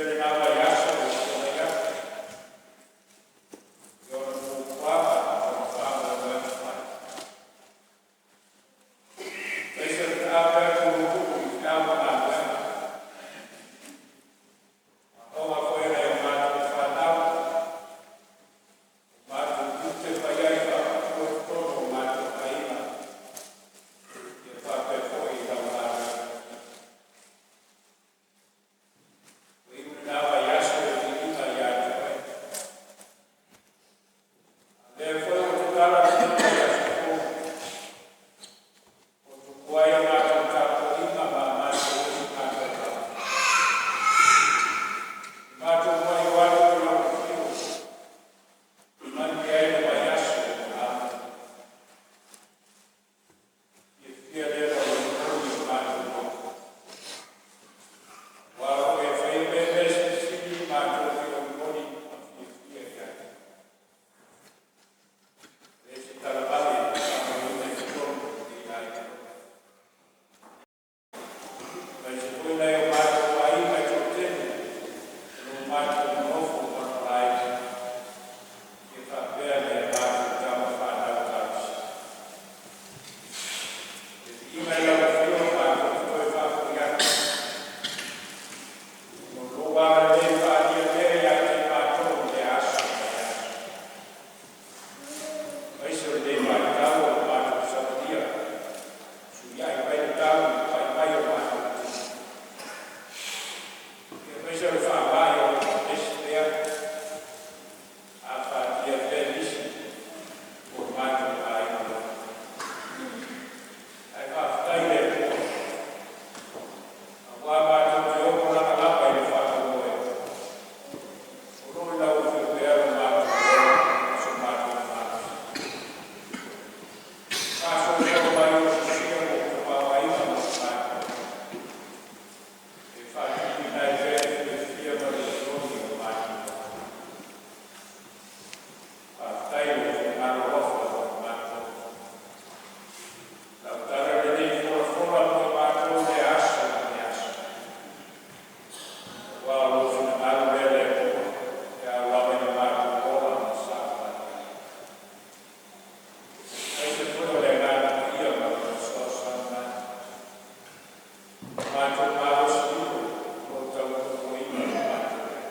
Lena vaiaso ua tuanai atu i ona fuafuaga ma ona faamoemoega fai, aemaise o le taape atu o uluulu i feau ma galuega, aoaoga foi a nai a matou fanau, o matou tiute ma aiai faaupua i totonu o matou aiga faapea foi i lau galuega. Ua iu lena vaiaso i le viiga ia te Oe, a o lea foi ua tatala lenei vaiaso fou ua tupu ai a matou tapuaiga ma a matou osigatovalu. E matou uluai o atu i lau afio e manuia ai le vaiaso ua amatalia. Fiafia lea i lou olioli o matou loto, aua o Oe e faia mea e mea silisili matou te olioli ma fiafia ia te Oe. E leai se talavale e faamauina i totonu o lenei aiga, aemaise foi nai o matou aiga e toatele o lo o matou nonofo manualae faapea nai a matou tama fanau talosia. Le viiga i lau Afioga matou te toe faafoi atu, ona o lou agalelei faaalia pea ia te i matou i lea aso ma lea aso, aemaise o lenei vaitau o lo o matou savalia, fesuiai mai le tau i le pai mai o matou tino, aemaise o le faamai o lo o pepesi pea, afatia pea nisi o matou aiga alofa. Ae faafetai i le Atua, aua matou te ono lagalagala i le faamoemoe o lo o i lau Afio pea lo matou ola ma so matou malosi. E faasolosolo mai o sosia lou tamaoaiga ma so matou ola, e faatupuina ai pea le fiafia ma le lologi o matou loto. Faafetai i lou finagalo alofa mo i matou. Lau talalelei folafola mo i matou i lea aso ma lea aso, aua o lou finagalo lea le Atua e ao lava ina matou ola ma savavali ai. Aemaise foi o le Agaga Paia ma Lona fesoasoani mai, lo matou malosi'ino o lo o tautoaluaina lo matou ai.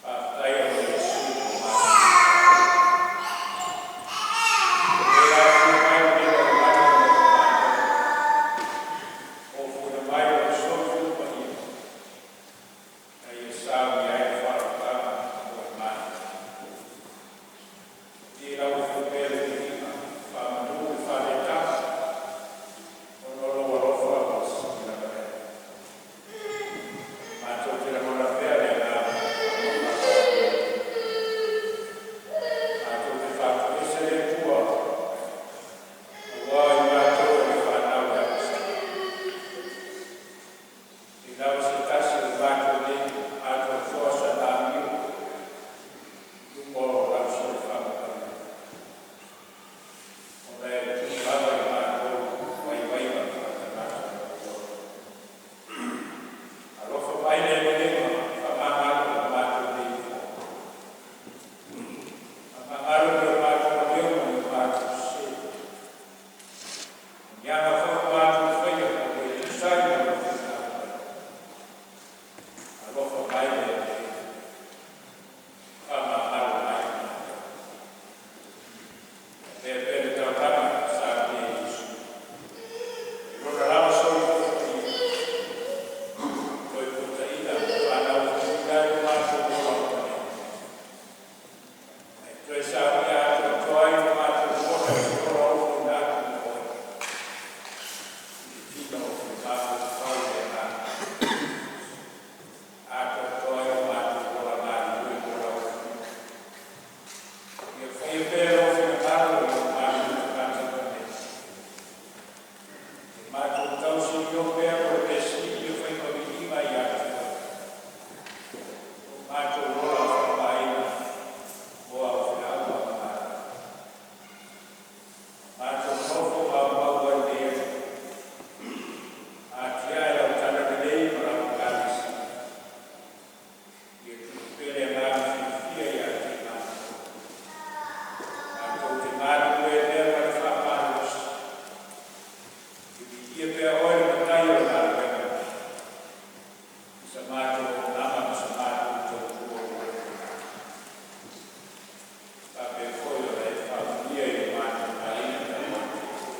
Faafetai ona o Iesu ua matou. Ua e afifio mai i lenei lalolagi mo i matou, ofuina mai Lou soifua paia ina ia saunia ai le faaolataga mo i matou. I lau Afio pea le viiga, le faamanu, le faaletaga ona o lou alofa ua sisii lava. Matou te lagona pea le agaga faafetai i le Atua. Matou te faatuese le Atua aua o i matou o le fanau a Aperasama. E leai lava se tasi o i matou nei o atoatoa sana amio i luma o lau silafaga paia, ona e tuu lava i matou vaivaiga faaletagata muamua. Alofa mai le agalelei ma faamagalo i matou nei fua. Faamagalo ni o matou maleo ma ni o matou sese. O ni aga foi ua matou faia ua le tusa ai ma Lou finagalo pai. Alofa mai le agalelei, faamagalo mai i matou. Avea pea le taulaga sa afea e Iesu i lona lava soifua paia, toe fuataina matou auaunaga ma se matou tautua ua e tuuina atu. Faapea foi ona e faamanuia i lo matou aiga ma le matou nuu.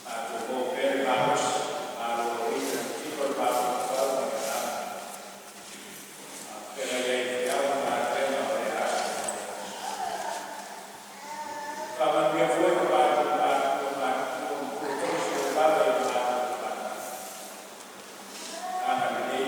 Matou maua pea le malosi e maloloina i le tino le mafaufau ma le agaga, a o feagai ai ma feau ma galuega o lea aso ma lea aso. Faamanuia foi i o matou matua matutua ma pule tausi ua lava i a matou fanau. Agalelei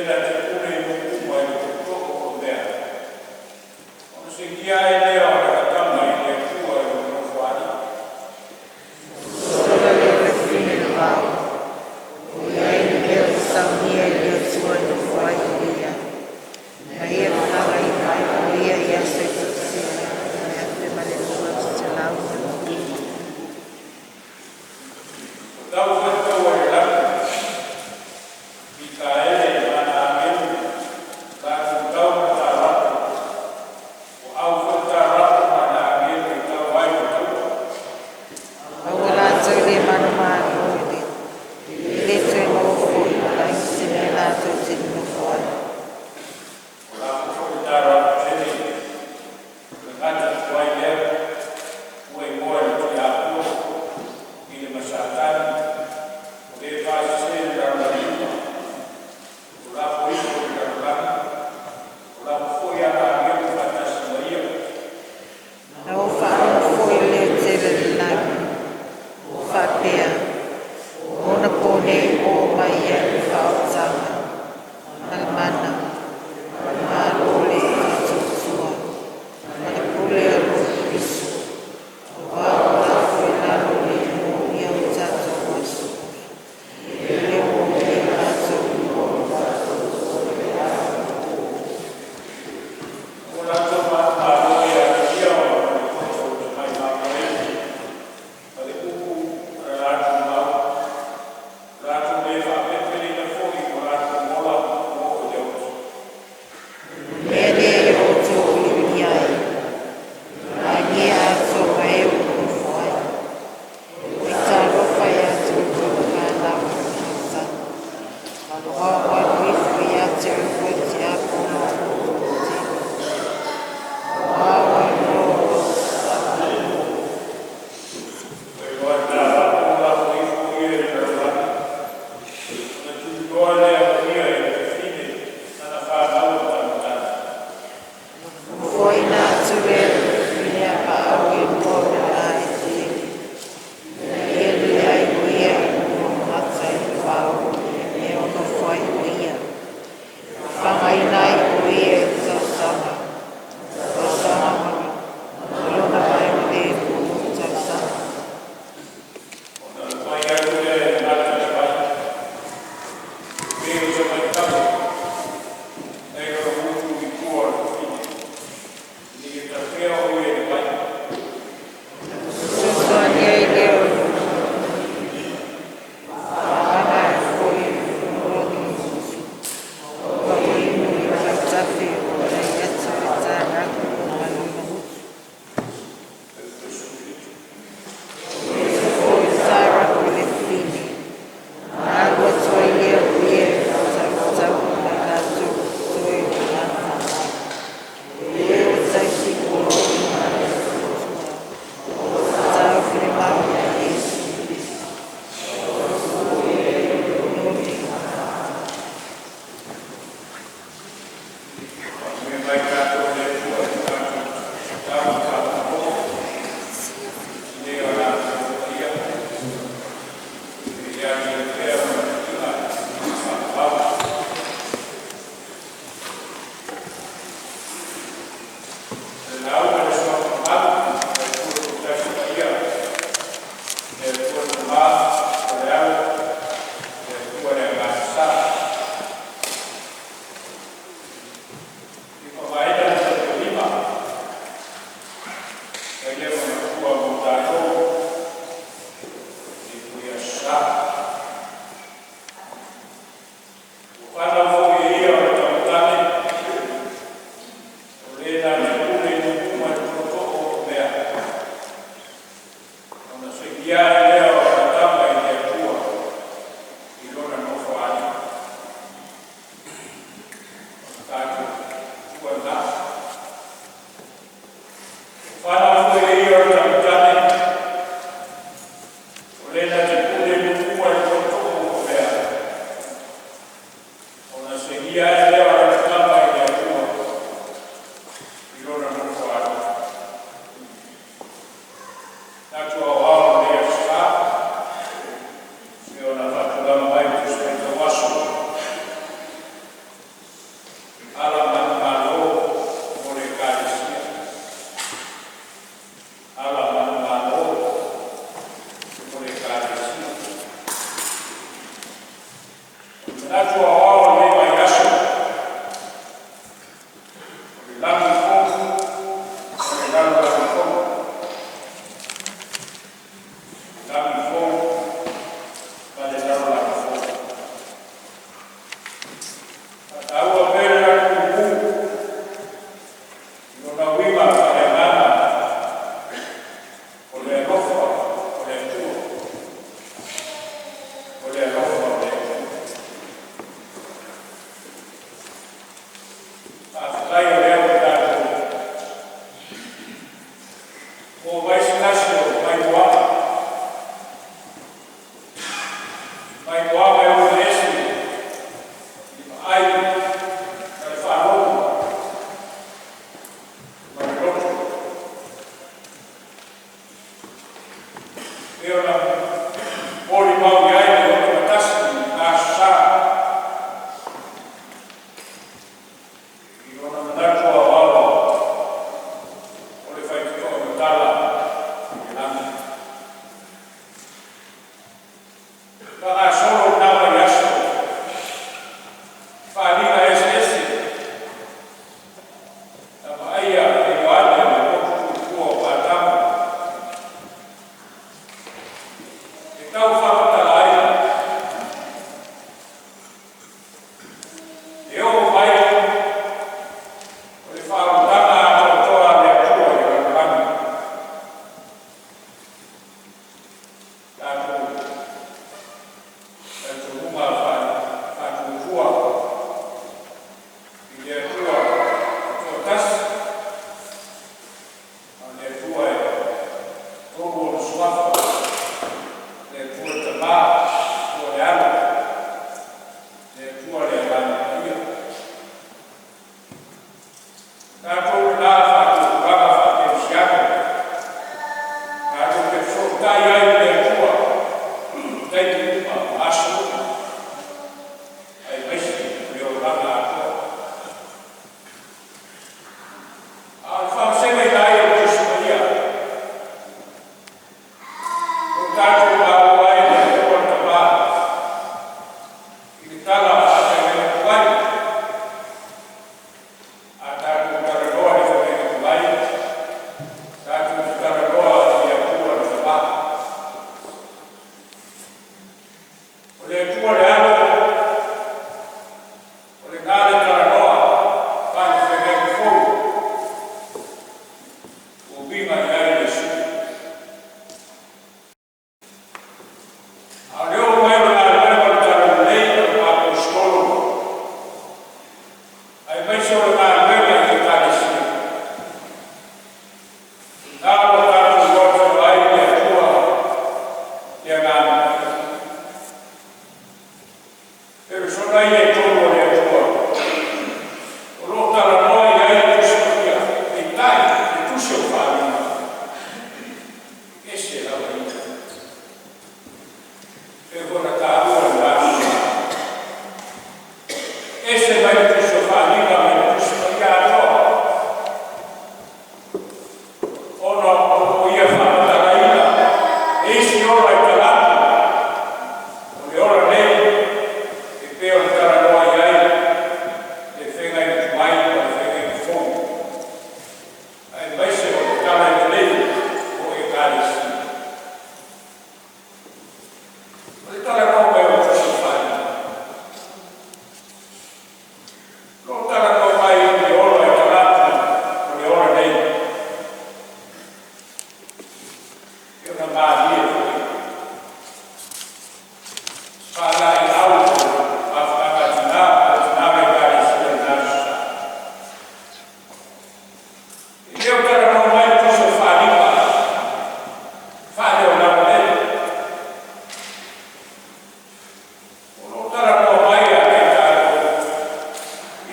na te pule i nuu uma i le tootoo o mea, ona sigia ai lea o lana Tama i le Atua i Lona Nofoalii. Sola lea o le fafine o le vao, ua i ai le mea ua saunia e le Atua e nofo ai o ia, na ia fagaina ai o ia i aso e toatele 1205. Ua tau foi le taua i le lagi, Mikaele ma ana agelu latou tau ma le tarapo, ua au foi le tarapo ma ana agelu e tau ai le taua. Aua latou e le manumalo e le toe maua foi i le lagi se mea latou te nonofo ai. Ua lafo foi le tarapo tele, o le gata tuai lea, ua igoa e le Tiapolo ia ma Satani, o le faasese i le lalolagi uma, ua lafo ifo i le lalolagi, ua lafo foi ana agelu faatasi ma ia. Na ou faalogo foi i le leo tele i le lagi, o faapea, “O onaponei ua oo mai ai le faaolataga, ma le mana, ma le malo o lo tatou Atua, ma le pule o lona Keriso, auā ua lafo i lalo le ulugia o tatou aso, o lea ua ulia e latou uma.” Ua latou manumalo ia te ia ona o le toto o le Tamai Mamoe ma le upu a le latou mau, ua latou le faapelepeleina foi o latou ola ua oo i le oti. O le mea lea ia outou uliuli ai, lagia atoa ma e o lo o nonofo ai. Oi talofa ia te outou le fanau a le Satani, ma le ogaoga atu ifo ia te oe foi le tiapolo ma lou toatele, auā ua iloa o lou atunuu. Ua iloa e le tarapo ona lafo ifo o ia i le lalolagi, ona tuliloa lea o ia e le fafine lana fanau a taumatagi. Nofoaina atu lea e le fafine apaau e lua o le la e tele, ina ia lele ai o ia i luga o mata i le vao i le mea o nofo ai o ia, e fagaina ai o ia i le tausaga, tausaga ma lona vaega le lua o le tausaga. Ona alu mai atu lea e gata le vai, e pei o se vaitafe, nai lo le gutu i tua o le fafine, ina ia tafea o ia i le vai. Fesoasoani ai lea o le faaaogaina ai foi e le ulugia ua inu i le vaitafe o le ata o le tarapu ma lona gutu. Foi le tarapu i le fafine, ona alu atu ai lea o ia e faataumatau ma i latou o totoe o lana fanau, o e o tausi poloaiga a le Atua, o lo o taofi le mau ia Iesu Keriso. Faamanuia mai tatou e le Atua i le tatou tatalo ma faalogologo i le latou paia ia te pea lona viiga faavavau. O le lauga i le Suafa Mamalu o le Atua Toatasi Paia, le Atua le Tama, le Atua le Alo, le Atua le Agaga Sa. E faavaena le tautolima mai lea matua mo tatou i le Aso Sa. Ua fanau foi e ia o le taumatane, o le na te pule i nuu uma i le tootoo o mea, ona segia ai lea o lana Tama i le Atua i lona Nofoalii. O le tatou Atua lena. Ua fanau foi e ia o le taumatane, o le na te pule i nuu uma i le tootoo o mea, ona segia ai lea o lana Tama i le Atua i lona Nofoalii. Tatou aoao i lenei Aso Sa, e pei ona faatulaga mai i le Tusi Faitau Aso. Ala manumalo mo le Ekalesia. Ala manumalo mo le Ekalesia. O le manatu aoao o lenei vaiaso, o le lagi fou ma le lalolagi fou. Lagi fou ma le lalolagi fou. Faataua pea le lagi puupuu i lona uiga faaleagaga o le alofa o le Atua. O le alofa o le Atua. Faafetai o lea ua tatou maua mai se tasi o maimoaga, maimoaga e ola ese i le vaai ma le faalogo ma le loto. E ona molimau i ai le lotomatasi i le Aso Sa i lona manatu aoao o le faitotoa matala i le lagi. Faagasolo lena vaiaso, faaaliga eseese na vaaia e Ioane le motu tuitua o Patamo e tau faamatala ai e oo mai o le faaolataga atoatoa a le Atua i le lalolagi. Tatou talitonuga faatuatua i le Atua toatasi, a o le Atua e tolu ona suafa, le Atua le Tamā, Atua le Alo, le Atua le Agaga Paia. Tatou lena faatuatuaga faakerisiano, tatou te fesootai ai i le Atua i taimi uma ma aso uma, aemaise o le olaga atoa. A o le faamasegaiga ai o le Tusi Paia, o tatou maua ai le Atua le Tamā i le tala faafeagaiga tuai. A tatou talanoa i le feagaiga tuai, tatou te talanoa i le Atua le Tamā. O le Atua le Alo, o lena le talanoa faale-feagaiga fou ua uiga i ai Iesu. A o le oo mai o le galuega o le Talalelei o le Aposetolo, aemaise o le galuega i Ekalesia, na ua tatou iloa ai le Atua le Agaga Paia. Perisona ia e tolu o le Atua, o lo o talanoa i ai le Tusi Paia, peitai le tusi o Faaaliga, ese lava ia. E ona taua le Aso Sa. Ese mai le tusi o Faaaliga mai le Tusi Paia atoa. Ona o ia faamatalaina, e isi ola i talaatu, o le ola nei, e pei ona talanoa i ai le feagaiga tuai ma le feagaiga fou. Aemaise o le tala lelei o Ekalesia. O le talanoa mai o le tusi o Faaaliga. Lo talanoa mai i le ola i talaatu o le ola nei. E ona malie foi. Faalaeiau mafutaga a tina, o tina ma Ekalesia i le Aso Sa. E le o talanoa mai le tusi o Faaaliga, faaleolaga nei. O lo o talanoa mai a te tatou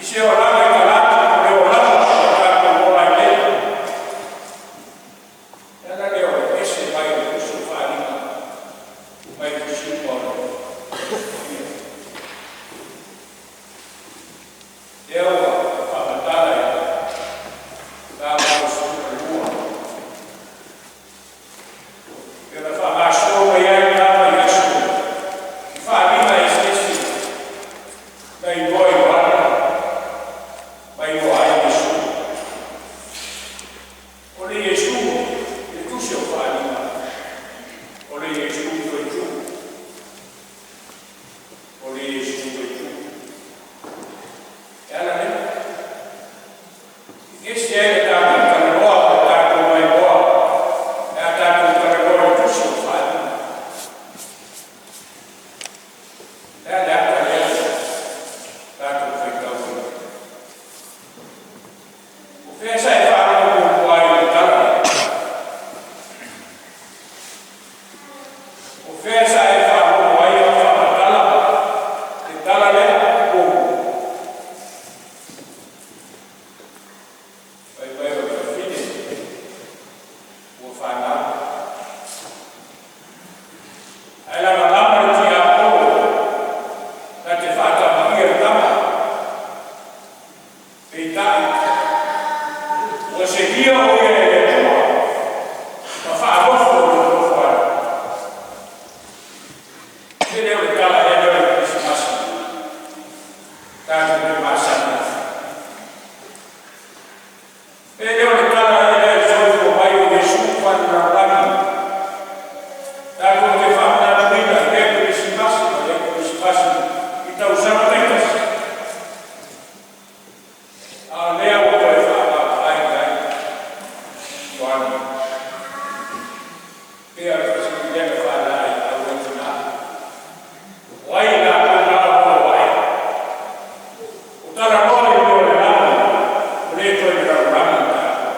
i se olaga i talaatu o le olaga o tatou ola ai nei. E ala lea o le ese mai o le tusi o Faaaliga mai tusi uma o le Paia. Lea ua Seia o ia e le Atua ma faalofo i lona nofoaga. E le o le tala ea lea o le Kerisimasi tatou te masani ai? E le o le tala ea lea o le soifua mai o Iesu mai le lalolagi tatou te faamanatuina i lea Kerisimasi ma lea Kerisimasi i tausaga taitasi? A o lea ua toe faavaavaai i ai Ioane. E pei lava o le fesili lea na faalaeiau ai tina. O ai latou na o lo o ae? Ua talanoa i mea o le lagi, ua le toe i le lalolagi tatou.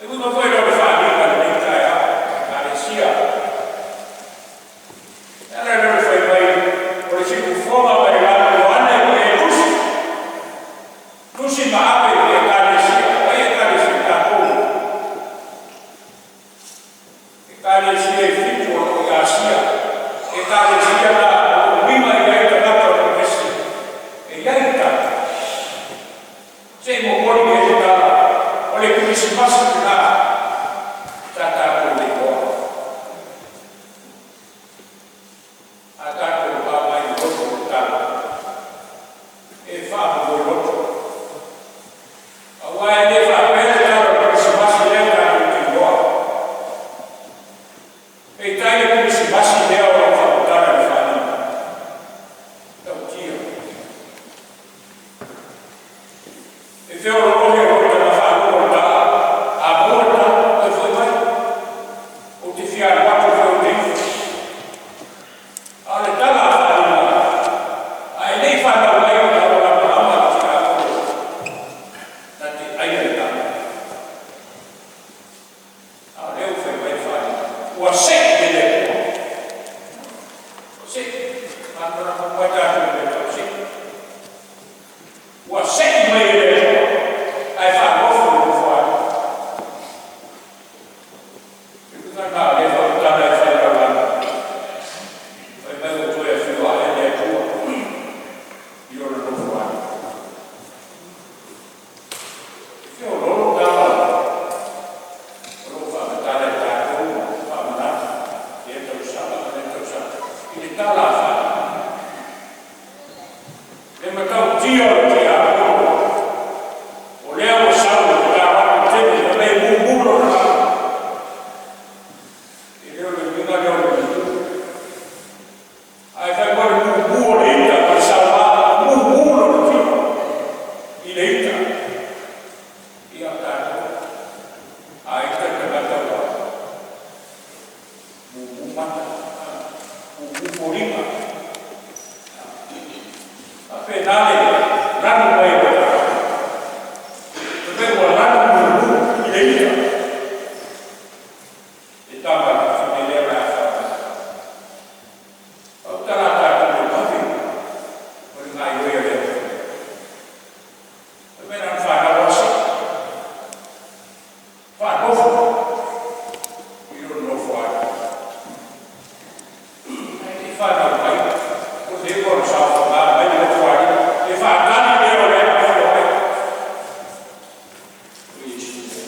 E uiga foi la o le faaaliga i lenei taeao, Ekalesia, e ala lea o le fai mai o le siufofoga mai le lagi, Ioane e tusi, tusi ma ave i Ekalesia. O ai Ekalesia? Tatou. Ekalesia e fitu o lo o i Asia. Ekalesia la o lo o uiga i ai tagata o le pepesi. E i ai tatou. Se i momoli i ai le tala o le Kerisimasi lena sa tatou le iloa. A tatou vaavaai i loto o le tala, e faamomoe loto. Aua e le faapea le tala o le Kerisimasi lea tatou te iloa. Peitai le Kerisimasi lea o lo o faamatala i le faaaliga. Tautia. E feoloolo o lota na faalogo i le tala, a maua le tala, toe foi mai. Ou te fia alu atu foi ou te ifo. A o le tala a faaaliga, a e le i fanau mai ona ua lamalama le tiapolo na te aia le tala. A o lea ua fai mai le faaaliga, ua sei e le Atua. Sei, malamalama uma tatou i le mea tau sei. Ua sei mai e le Atua, ae faalofo i le nofoaga. E uiga na o lea faamatala e fai lalolagi. Fai mai ua toe afio ae le Atua i lona nofoaga. E feoloolo tala o lo o faamatala e tatou faamanatu lea tausaga ma lea tausaga i le tala a faaaliga. Le matautia o le tiapolo, o lea ua sau le taoato tele ma mei mumu lona lama. E le o le uiga lea o le mumu. Ae fai mai o le mumu o le ita ma le saua, mumu lona tino i le ita. Ia tatou, a ita le tagata ua mumu mata, mumu foliga. Faapena le lanu mai o le tala. Fai mai ua lanu mumu i le ita. Le tama fafine lea o le a faaoga. Autala tatou le vave o le gaoioi a le Atua. Fai mai na ona fanau lava sei. Faalofo i lona nofoaga. Ae le i fanau mai, ua leva ona saofaga mai le nofoaga. E faatali lea o le afio mai. O Iesu lea.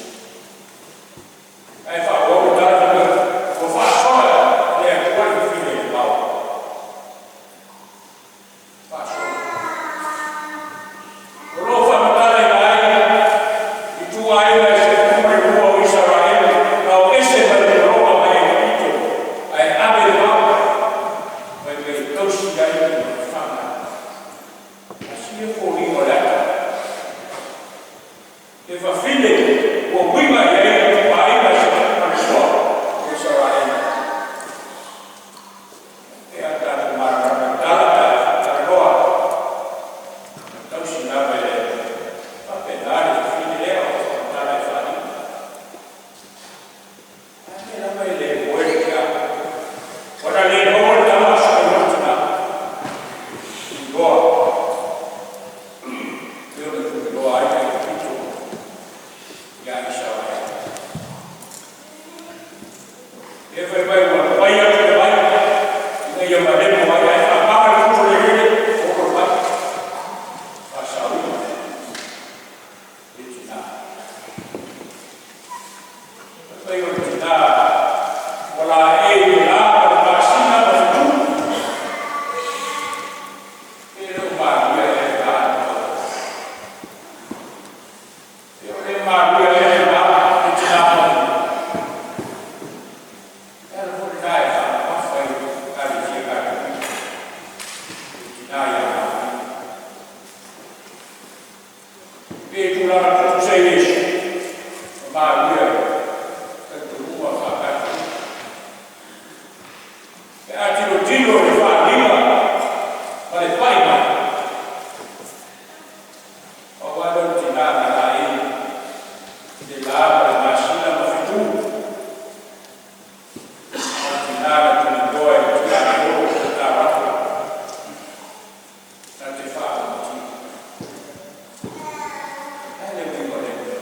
Ae faaauau le tala fai mai, ua faasola le Atua le fafine i le vao. Faasola. O lo o faamatala ina ai i ituaiga e 12 o Isaraelu na o ese mai le lologa mai Egipito ae ave le vao fai mai e tausi ai le faga. Asia foliga o le ata. Le fafine ua uiga i ai le ituaiga e 12 o Isaraelu. E a tatou malamalama i tala pe a faatalanoa. Tausi lava e le Atua. Faapena le fafine lea o faamatala e faaaliga. Ae mea lava e le moe le tiapolo. Ua na le maua le tama a sui loto na. Iloa. Pe tulaga tutusa i Iesu ma Maria talitonuga faa-Katoliko. Pe a tilotilo i le faaaliga ma le pai mai, pau lava lea o le tina na laei i le la ma le masina ma fetu, a o le tina na tulitoa i le tiakono toetauato na te faalamatia. O le a le uiga o lea mea?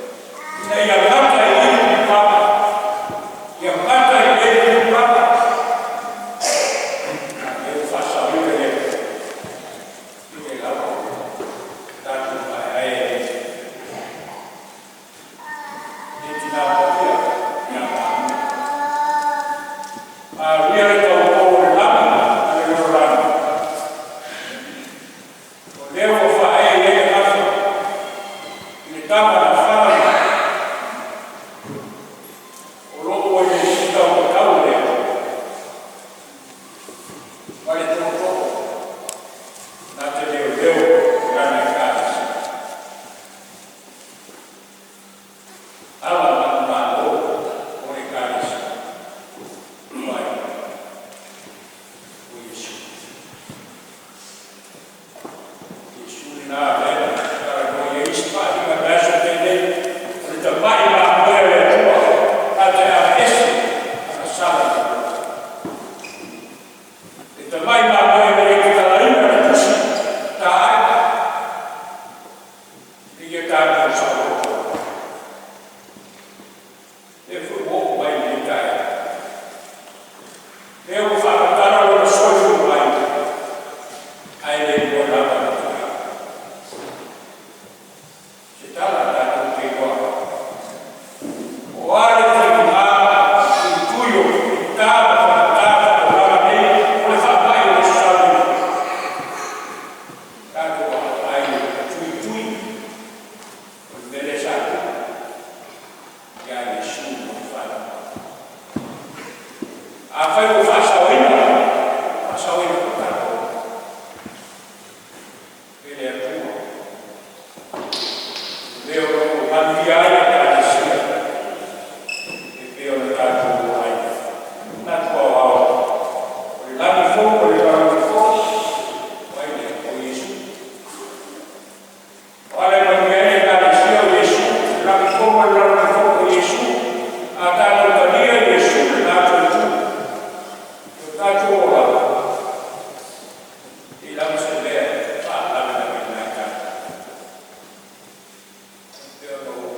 Ina ia gata i i le piipama, ia gata i inei le piipama, a o lea ua faasaoina e le Atua i le lava tatou maeaea i le Tina Paia ia Maria. Maria le taupou o le lagi ma le lalolagi, o lea ua faaee i ai le gafa i le tama na fana mai, o lo o ua i le luitautatau o le Atua ma le tootoo na te leoleo i lana Ekalesia. Ala manumalo o le Ekalesia, o ai? O Iesu. Iesu lena lea na talanoa i ai isi faaaliga i le vaiaso na tea nei, o le tamai mamoe a le Atua na te aveese ana sala i le lalolagi. Le tamai mamoe ina ia tatalaina le tusi taae ina ia tatou saoloto ai. Lea foi ua oo mai i lenei taeao, lea ua faamatala lona soifua mai, ae le iloa lava le taeao. Se tala tatou te iloa ai, po o a le faigā tuitui o fita ma faigata o le olaga nei, o le faamai o le aso Sa nei, tatou vaavaai i le tuitui o le mea lea sa tupu ia Iesu ma le fanau. Afai ua faasaoina, faasaoina foi tatou e le Atua. O le o lo o manuia ai Ekalesia e pei ona tatou o ai. Manatu aoao o le lagi fou ma le lalolagi fou, o ai lea? O Iesu. O ale manuia ai le Ekalesia o Iesu, le lagi fou ma le lalolagi fou o Iesu. A tatou talia Iesu le latou itu, o tatou olaga, e leai lava se mea e faalavelave ai tatou. E pei ona ou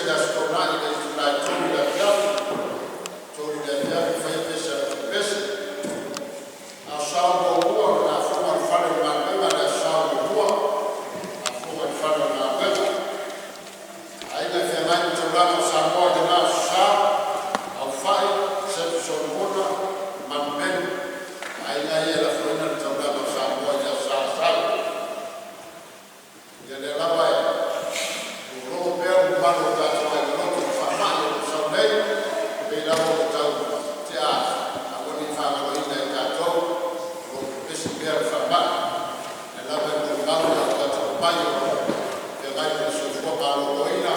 le Aso Toonai i le itula e 3:00 i le afiafi. 3:00 i le afiafi faia pese a le Kekegese. Aso Sa muamua o le lafoga a le Fale o Galuega i le Aso Sa o muamua, lafoga i le Fale o Galuega. Aiga e Feagai ma Taulaga o Samoa i lena Aso Sa: Aufai, Sefu Solomona ma Manumenu. O aiga ia e lafoina le taulaga o Samoa i le Aso Sa na sau. Ia o lea lava e lologo pea le mamalu o tatou aiga lotu i faamai o lo o sau nei, e pei lava ona tau tea atu, aua nei faagaloina e tatou o lo o pepesi pea le faamai. O lea lava e molimau le au atamamai o lo o feagai ma le soifua maloloina,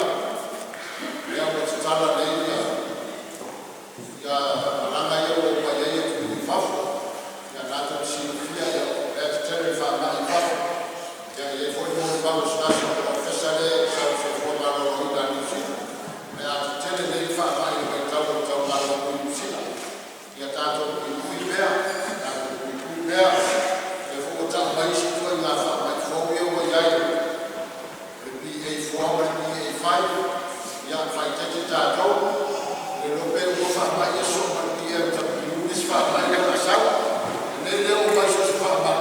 lea ua tatala nei malaga ia ua omai ai atunuu i fafo. Ia lena tou te silafia o lea e tetele le faamai i fafo. Ia e i ai foi le molimau a se tasi o polofesa lea sa i le soifua maloloina a Niu Sila, o le a tetele nei le faamai i le vaitau o le taumalo atu i Niu Sila. Ia tatou puipui pea, tatou puipui pea. O lea foi ua tau mai isi ituaiga faamai fou ia ua i ai, o le BA4 ma le BA5. Ia faaeteete tatou, e le iloa pe uma faamai ia sosoo ma le BMW le isi faamai lea o le a sau. Lenei lea ua omai so o se faamai,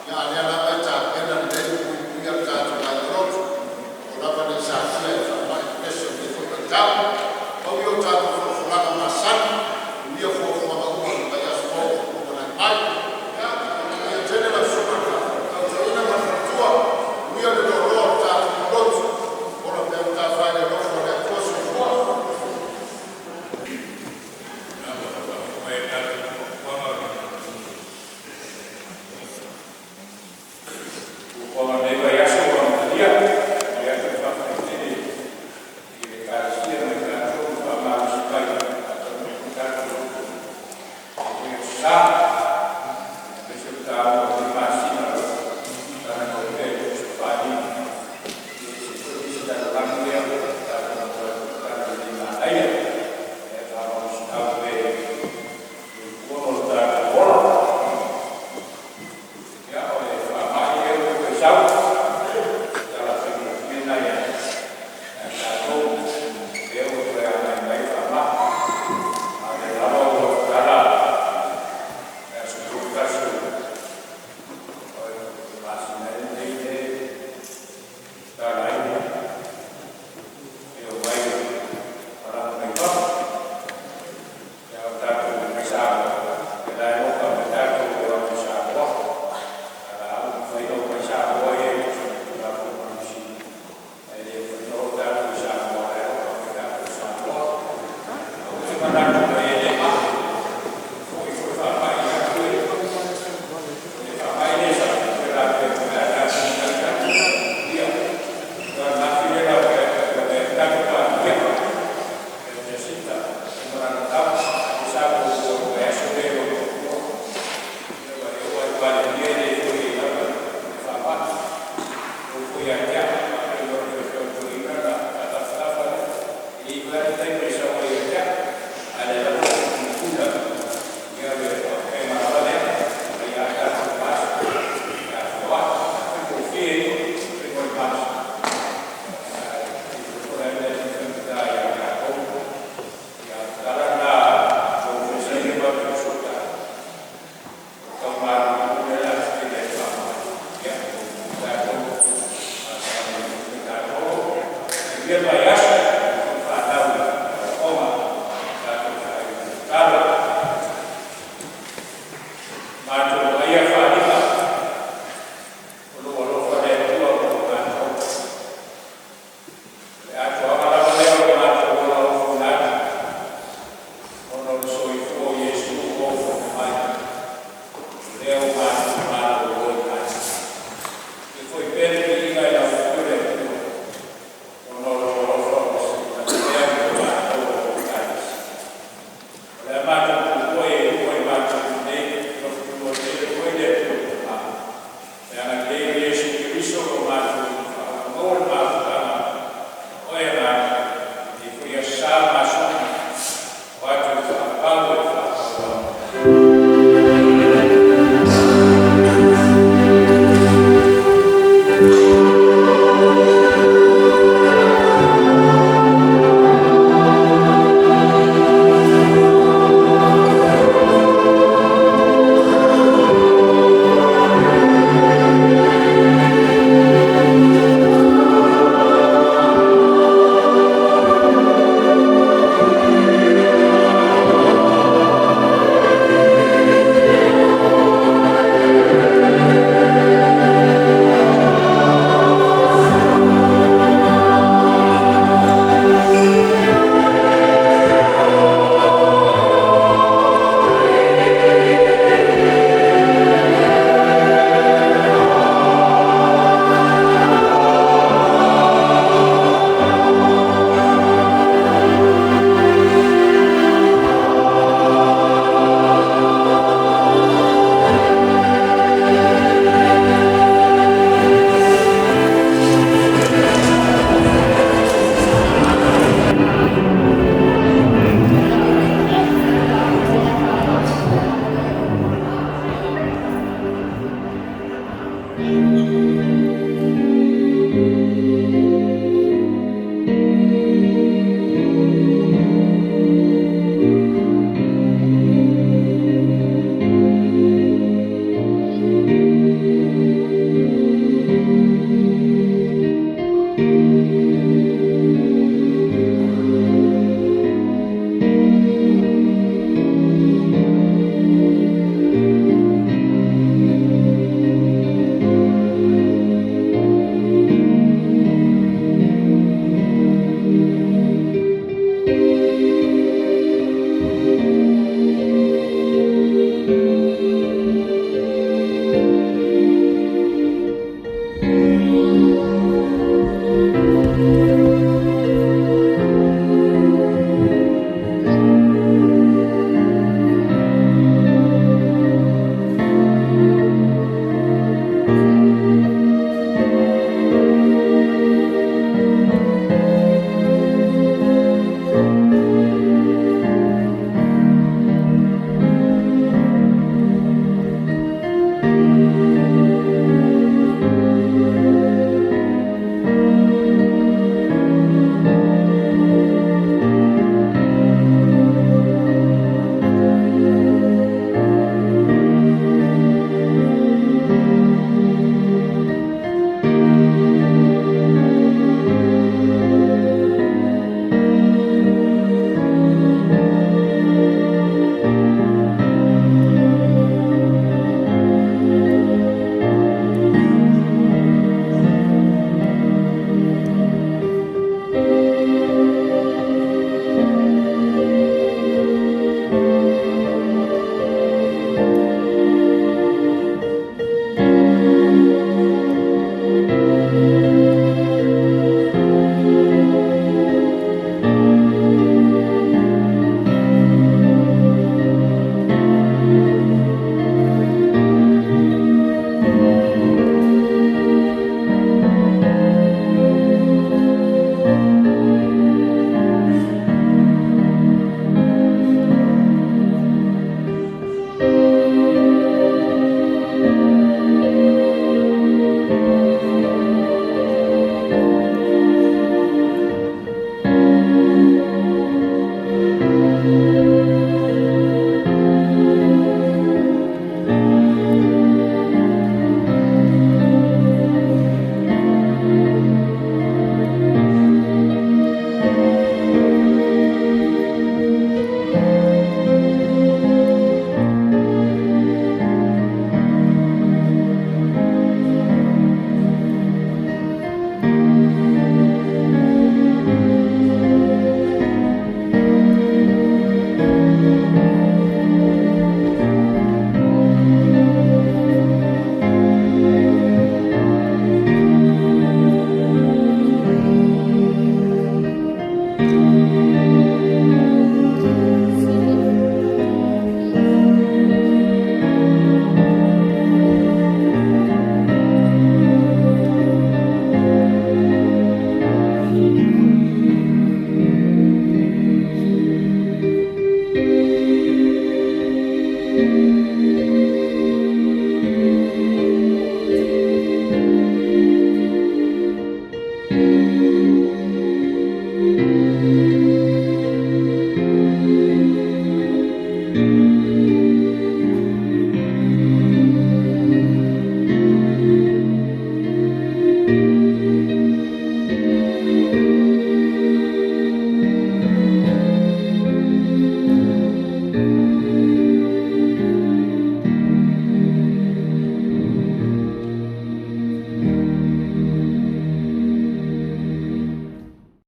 a o lea lava e tapena lelei ma puipuia lo tatou aiga lotu, aua lava nei satia e le faamai le pepesi i lenei foi vaitau. Pau ia o tatou folafolaga masani i fuafuaga uma i le vaiaso fou o lumanai mai. Ia manuia tele lau Susuga i le Faafa Toeaina ma le faletua, manuia le loaloa o le tatou lotu. Ola pea matafai i le alofa o le Atua. Soifua. Fuafuaga o lenei vaiaso ua amatalia, e momoli atu le faafetai tele i le Ekalesia ma i tatou na faamalosi mai e faataunuu ai tatou i le Aso Sa, aemaise o le taua o lenei masina o lo o talanoa pea i tusi Papalii. E ese foi le isi lalolagi lea ua tatou maua ai foi le talalelei manaia e faamalosiau pea i le soifua ma lo tatou ola. Ia, o le faamai lea ua toe sau, o se tala faigofie lena ia tatou, lea ua toe agai mai le faamai, a o lea lava ua tatala le aso 31 o le masina ea lenei lea e tatala ai le omai o malaga mai fafo. Ia, o tatou mai Samoa, ia la e loka mai tatou e o atu i Samoa. A o la ua mafai ona omai Samoa ia e tusa ma le Tulafono a Niu Sila, ae le mafai ona o tatou i Samoa o la e loka mai tatou i Samoa. Aua te manatu mai e le mai, e foi foi le faamai ia te oe. O le faamai le faapea pe a tatou talitali. Ia, o ananafi lea na faapea ai le tatou Palemia ia Jacinta i malana tama sa muamua i le vaiaso lea i Rotorua. Ia e oo lava i le Palemia e le toe i ai lava le faamai. E oo foi ia te au, atonu o le toe fautuaina ona faatafatafa lea. E le i fai atu le taimi e sau ai ia te au, a o lea lava ua pupula le faapena lava lea, a ia tatou mask pe a feoai. O le faigofie ia o le faiga o le mask, ae le iloa po o le a le mea e faigata ia tatou. Ia, o le tala lena a polofesa ia matou te fesootai, o le tau malulu lea o le a tetele ai le faamai. Ia, tatou saogalemu tatou. Manuia le vaiaso.